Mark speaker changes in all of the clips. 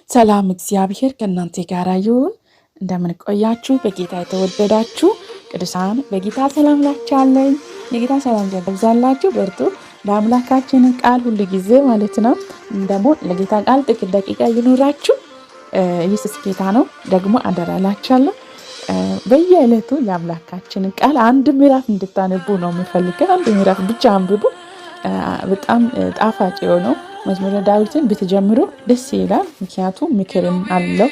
Speaker 1: ሰላም እግዚአብሔር ከእናንተ ጋር ይሁን። እንደምን ቆያችሁ? በጌታ የተወደዳችሁ ቅዱሳን በጌታ ሰላም ላችኋለኝ። የጌታ ሰላም ይብዛላችሁ። በርቱ። ለአምላካችን ቃል ሁሉ ጊዜ ማለት ነው። ደግሞ ለጌታ ቃል ጥቂት ደቂቃ ይኑራችሁ። ኢየሱስ ጌታ ነው። ደግሞ አደራ እላችኋለሁ በየዕለቱ የአምላካችንን ቃል አንድ ምዕራፍ እንድታነቡ ነው የምፈልገው። አንድ ምዕራፍ ብቻ አንብቡ። በጣም ጣፋጭ የሆነው መዝሙረ ዳዊትን ብትጀምሩ ደስ ይላል። ምክንያቱም ምክርም አለው።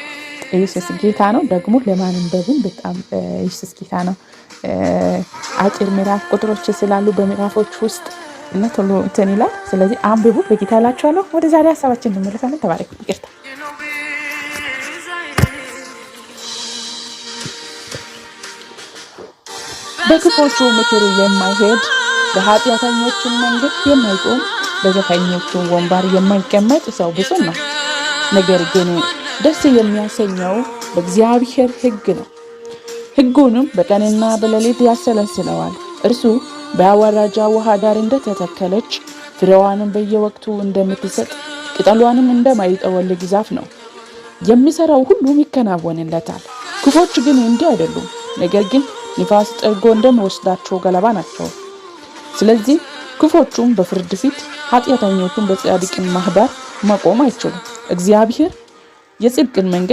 Speaker 1: ኢየሱስ ጌታ ነው። ደግሞ ለማንበብም በጣም ኢየሱስ ጌታ ነው። አጭር ምዕራፍ ቁጥሮች ስላሉ በምዕራፎች ውስጥ እና ቶሎ እንትን ይላል። ስለዚህ አንብቡ። በጌታ እላችኋለሁ። ወደ ዛሬ ሀሳባችን እንመለሳለን። ተባረኩ። ይቅርታ። በክፎቹ ምክር የማይሄድ፣ በኃጢአተኞችን መንገድ የማይቆም፣ በዘፈኞቹ ወንበር የማይቀመጥ ሰው ብፁዕ ነው። ነገር ግን ደስ የሚያሰኘው በእግዚአብሔር ሕግ ነው። ሕጉንም በቀንና በሌሊት ያሰላስለዋል። እርሱ በአወራጃ ውሃ ዳር እንደተተከለች፣ ፍሬዋንም በየወቅቱ እንደምትሰጥ፣ ቅጠሏንም እንደማይጠወልግ ዛፍ ነው። የሚሰራው ሁሉም ይከናወንለታል። ክፎች ግን እንዲህ አይደሉም፣ ነገር ግን ንፋስ ጠርጎ እንደሚወስዳቸው ገለባ ናቸው። ስለዚህ ክፎቹም በፍርድ ፊት፣ ኃጢአተኞቹም በጻድቅን ማህበር መቆም አይችሉም። እግዚአብሔር የጽድቅን መንገድ